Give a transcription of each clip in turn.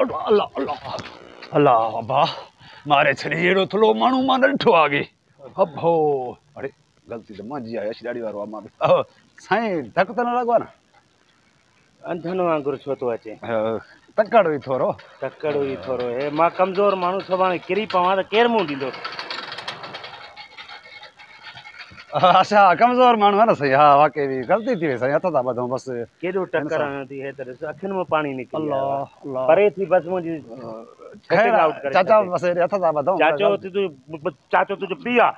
الله الله الله ابا ماري ڇڏي اهڙو ٿلهو ماڻهو مان نه ڏٺو آ اڳي. ابو اڙي غلطي ته منهنجي آهي اڇي ڏاڙهي وارو آ مان به. سائين ڌڪ ته نه لڳو آ نه؟ انڌن وانگر ڇو ٿو اچين؟ تڪڙ هئي ٿورو. تڪڙ هئي ٿورو. هي مان ڪمزور ماڻهو سڀاڻي ڪري پوان ته ڪير منهن ڏيندو؟ اڇا ڪمزور ماڻهو آ نه سائين. ها واقعي به غلطي ٿي وئي سائين هٿ ٿا ٻڌون بس. ڪيڏو ٽڪر هنيو ٿي هي ته ڏس اکين مان پاڻي نڪري آيو آ. الله پري ٿي بس منهنجي خير آ چاچا بس هيڏي هٿ ٿا ٻڌون. چاچو چاچو تنهنجو پيء آ.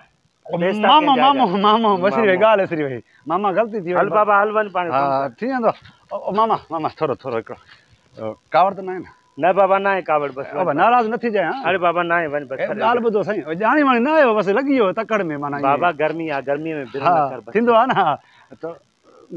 مامو مامو مامو وسري وئي ڳالهه وسري وئي ماما غلطي ٿي وئي. هل بابا هل وڃ پاڻ. ها ٿي ويندو ماما ماما ٿورو ٿورو هڪڙو ڪاوڙ ته ناهي نه؟ نه بابا ناهي ڪاوڙ بس وڃ. بابا ناراض نه ٿجانء ها. اڙي بابا ناهي وڃ بس. ڳالهه ٻڌو سائين ڄاڻي واڻي نه آيو بس لڳي ويو تڪڙ ۾ معنيٰ. بابا گرمي آ گرمي ۾ برو نه ڪر بس. ٿيندو آ نه ته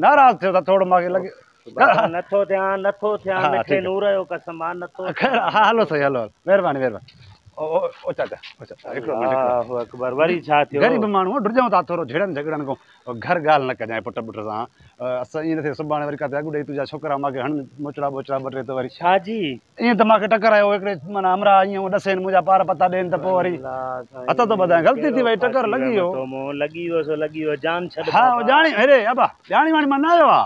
ناراض ٿيو ته ٿورو مانکي لڳي. بابا نٿو ٿيان نٿو ٿيان مٺي نور جو قسم آ نٿو. خير ها هلو سائين هلو هلو مهرباني مهرباني. او او چاچا او چاچا هڪڙو منٽ هڪڙو. الله اڪبر وري ڇا ٿيو؟ غريب ماڻهو ڊڄون ٿا ٿورو جهيڙن جهڳڙن کان گهر ڳالهه نه ڪجانء پٽ ٻٽ سان اسان ائين نه ٿئي سڀاڻي وري ڪاٿي اڳ ڏئي تنهنجا ڇوڪرا مانکي هڻن موچڙا ٻوچڙا ٻه ٽي ته وري. ڇا جي؟ ائين ته مانکي ٽڪر آيو هڪڙي معنيٰ همراهه ائين هو ڏسين منهنجا پار پتا ڏين ته پوء وري هٿ ٿو ٻڌايان غلطي ٿي وئي ٽڪر لڳي ويو. لڳي ويو سو لڳي ويو جان ڇڏ ها ڄاڻي هيڏي ابا ڄاڻي واڻي مان نه آيو آ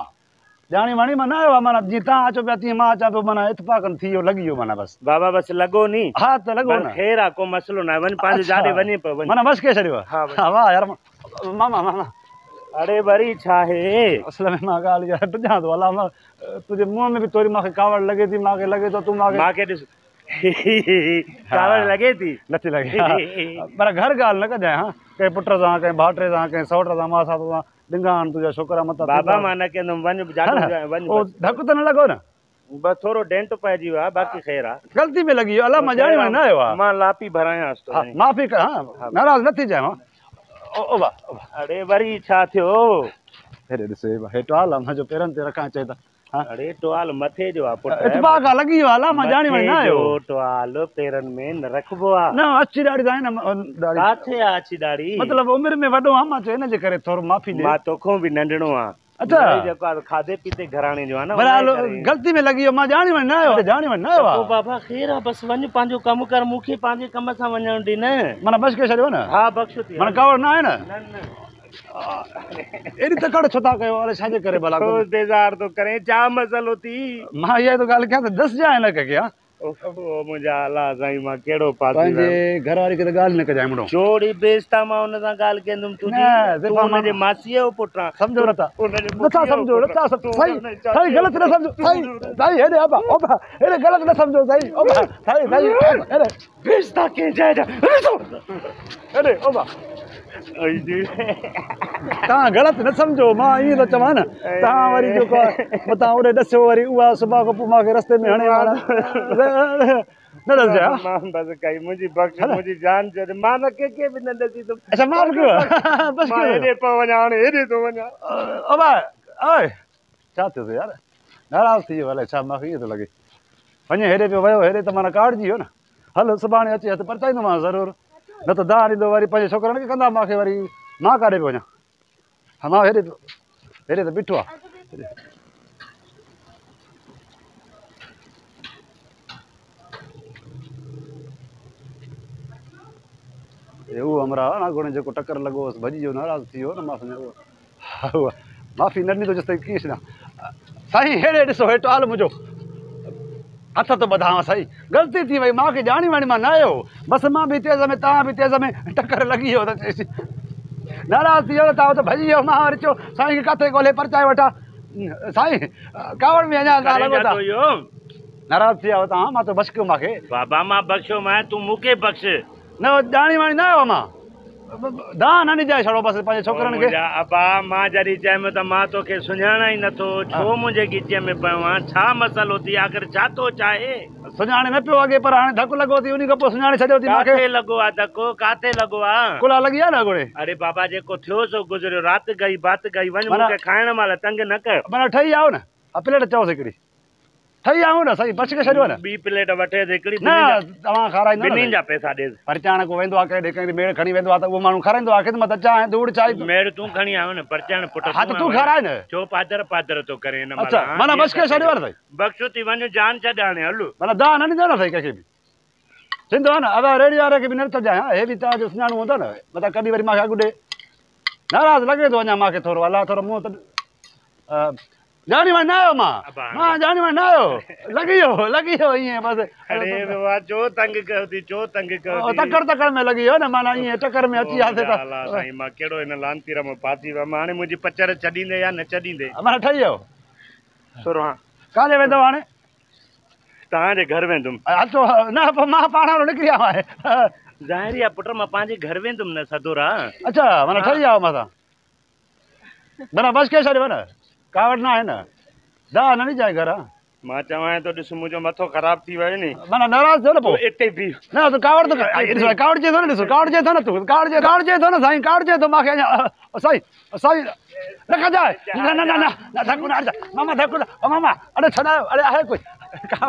ڄاڻي واڻي مان نه آيو آ معنيٰ جيئن تان اچو پيا تيئن مان اچان پيو معنيٰ اتفاقن ٿي ويو لڳي ويو معنيٰ بس. بابا بس لڳو ني. ها ته لڳو نه. خير آ ڪو مسئلو ناهي وڃ پنهنجو جاڏي وڃين پيو وڃ. معنيٰ بس ڪري ڇڏيو. ها واهه يار ماما ماما. اڙي وري ڇا آهي؟ اصل ۾ مان ڳالهه يار ڊڄان ٿو الا مان تنهنجي منهن ۾ به ٿوري مانکي ڪاوڙ لڳي ٿي مانکي لڳي ٿو تون مانکي. مانکي ڏس ڪاوڙ لڳي ٿي. نٿي لڳي پر گهر ڳالهه نه ڪجانء ها ڪنهن پٽ سان ڪنهن ڀائٽي سان ڪنهن سئوٽ سان ماسات سان ڏنگا آهن تنهنجا ڇوڪرا متان بابا مان نه ڪندم وڃ جاڏو وڃ بس. ڌڪ ته نه لڳو نه؟ بس ٿورو ڊينٽ پئجي ويو آهي باقي خير آهي. غلطي ۾ لڳي ويو الا مان ڄاڻي واڻي نه آيو آ. مان لاپي ڀرايانس ٿو. ها معافي ڪر ها ناراض نه ٿجانء ها. او با او با. اڙي وري ڇا ٿيو؟ هيڏي ڏس هي ٽوال آ منهنجو پيرن تي رکان چئي ته ها. اڙي ٽوال مٿي جو آ پٽ. اتفاق آ لڳي ويو آ الا مان ڄاڻي واڻي نه آيو. مٿي جو ٽوال پيرن ۾ نه رکبو آ. نه اڇي ڏاڙهي ته آهي نه ڏاڙهي. ڪاٿي آ اڇي ڏاڙهي؟ مطلب عمر ۾ وڏو آ مان چيو ان جي ڪري ٿورو معافي ڏي. مان توکون به ننڍڙو آ. اڇا. مڙئي جيڪو آ کاڌي پيتي گهراڻي جو آ نه. بهرحال غلطي ۾ لڳي ويو مان ڄاڻي واڻي نه آيو آ ڄاڻي واڻي نه آيو آ. ته پوء بابا خير آ بس وڃ پنهنجو ڪم ڪر مون کي پنهنجي ڪم سان وڃڻ ڏي نه. معنيٰ بخشي ڇڏيو نه. ها بخشو ٿي. معنيٰ ڪاوڙ نه آهي نه. نه نه. ايڏي تڪڙ ڇو ٿا ڪيو الائي ڇا جي ڪري ڀلا. ڇو انتظار ٿو ڪرين ڇا مسئلو ٿي. مان اها ئي ٿو ڳالهه ڪيان ته ڏسجانء نه ڪنهن کي ها. اوف منهنجا الله سائين مان ڪهڙو ڦاسي ويم. پنهنجي گهر واري کي ته ڳالهه نه ڪجانء مڙو. ڇو ڙي بيستا مان ان سان ڳالهه ڪندم تنهنجي تون ان جي ماسيء جو پٽ آن. سمجهو نٿا نٿا سمجهو نٿا سمجهو سائين سائين غلط نه سمجهو سائين سائين هيڏي ابا ابا هيڏي غلط نه سمجهو سائين ابا سائين سائين هيڏي. بيستا ڪنهن جاء جا هيڏي ابا. توهان غلط نه سمجهو مان ائين ٿو چوان نه توهان وري جيڪو آهي متان اوڏي ڏسيو وري اها صبح کان پوء مان کي رستي ۾ هڻي نه ڏسجي ها مان بس ڪئي منهنجي بخش منهنجي جان ڇڏ مان نه ڪنهن کي به نه ڏسيندم. اڇا معاف ڪيو بس مان هيڏي پيو وڃان هاڻي هيڏي ٿو وڃان. ابا اوئي ڇا ٿيس يار ناراض ٿي ويو الائي ڇا مان کي ائين ٿو لڳي وڃي هيڏي پيو ويو هيڏي ته معنيٰ ڪاوڙجي ويو نه. هل سڀاڻي اچي هٿ پرچائيندومانس ضرور، نه ته دانهن ڏيندو وري پنهنجي ڇوڪرن کي ڪندا مان کي وري مان ڪاڏي پيو وڃان. ها مان هيڏي پيو هيڏي ته بيٺو آ. هي اهو همراهه آ نه اڳوڻي جيڪو ٽڪر لڳو هوس ڀڄي ويو ناراض ٿي ويو نه مان سمجهان اهو معافي نه ڏني ته جيستائين ڪيئن ڇڏيان. سائين هيڏي ڏسو هي ٽوال منهنجو هٿ ٿو ٻڌانو سائين غلطي ٿي وئي مان کي ڄاڻي واڻي مان نه آيو بس مان به تيز ۾ توهان به تيز ۾ ٽڪر لڳي ويو ته ناراض ٿي ويو ته توهان ته ڀڄي ويو مان وري چيو سائين کي ڪاٿي ڳولي پرچائي وٺان سائين ڪاوڙ ۾ اڃا توهان لڳو ٿا ناراض ٿي ويا توهان مان چيو بخش ڪيو مان کي. بابا مان بخشيو مانء تون مون کي بخش. نه ڄاڻي واڻي نه آيو مان. دانهن نه ڏجانء ڇڙو بس پنهنجي ڇوڪرن کي. منهنجا ابا مان جڏهن چيم ته مان توکي سڃاڻان ئي نٿو ڇو منهنجي ڳچيء ۾ پيو آن ڇا مسئلو ٿي آخر ڇا ٿو چاهي. سڃاڻي نه پيو اڳي پر هاڻي ڌڪ لڳو ٿي انهي کان پوء سڃاڻي ڇڏيو ٿي مانکي. ڪاٿي لڳو آ ڌڪ ڪاٿي لڳو آ. ڪلها لڳي آ نه اڳوڻي. اڙي بابا جيڪو ٿيو سو گذريو رات گئي بات گئي وڃ مون کي کائڻ مهل تنگ نه ڪر. معنيٰ ٺهي آيو نه ها پليٽ چئوس هڪڙي. ٺهي آيون نه سائين بخش ڪري ڇڏيو نه. ٻي پليٽ وٺي ته هڪڙي نه توهان کارائيندو نه. ٻنهين جا پئسا ڏيس. پرچاڻ ڪو ويندو آ ڪنهن ڏي ميڙ کڻي ويندو آ ته اهو ماڻهو کارائيندو آ خدمت چانهه ڌوڙ چائي. ميڙ تون کڻي آيو نه پرچاڻ پٽ. ها ته تون کارائي نه. ڇو پادر پادر ٿو ڪرين هن مهل. اڇا معنيٰ بخش ڪري ڇڏيو نه سائين. بخشو ٿي وڃ جان ڇڏ هاڻي هل. معنيٰ دانهن نه ڏيندو نه سائين ڪنهن کي به. ٿيندو آ نه ادا ريڙهي واري کي به نه ڇڏجانء ها هي به توهان جو سڃاڻو هوندو نه متان ڪڏهن وري مان کي اڳ ڏي. ناراض لڳي ٿو اڃا مان کي ٿورو الا ٿورو منهن ته ڄاڻي واڻي نه آيو مان مان ڄاڻي واڻي نه آيو لڳي ويو لڳي ويو ائين بس. اڙي بابا ڇو تنگ ڪيو ٿي ڇو تنگ ڪيو ٿي. تڪڙ تڪڙ ۾ لڳي ويو نه معنيٰ ائين چڪر ۾ اچي وياسي ته. الا سائين مان ڪهڙو هن لعنتي مان ڦاسي ويم هاڻي منهنجي پچر ڇڏيندي يا نه ڇڏيندي. معنيٰ ٺهي ويو. سرهان. ڪاڏي ويندو هاڻي؟ توهان جي گهر ويندم. اچو نه پوء مان پاڻ وارو نڪري آيو آهيان. ظاهر آ پٽ مان پنهنجي گهر ويندم نه سدورا. اڇا معنيٰ ٺهي آيو مان سان. معنيٰ بس ڪري ڇڏيو نه ڪاوڙ نه آهي نه دانهن نه ڏجانء گهر ها. مان چوانء ٿو ڏس منهنجو مٿو خراب ٿي ويو ني. معنيٰ ناراض ٿيو نه پوء. تون اتي بيهه. نه تون ڪاوڙ ٿو ڪرين ڏس ڪاوڙجين ٿو نه ڏس ڪاوڙجين ٿو نه تون ڪاوڙجين ڪاوڙجين ٿو نه سائين ڪاوڙجين ٿو مان کي اڃا سائين سائين نه ڪجانء نه نه نه نه ڌڪ نه هٽ ماما ڌڪ نه ماما اڙي ڇڏايو اڙي آهي ڪوئي ڪاوڙ.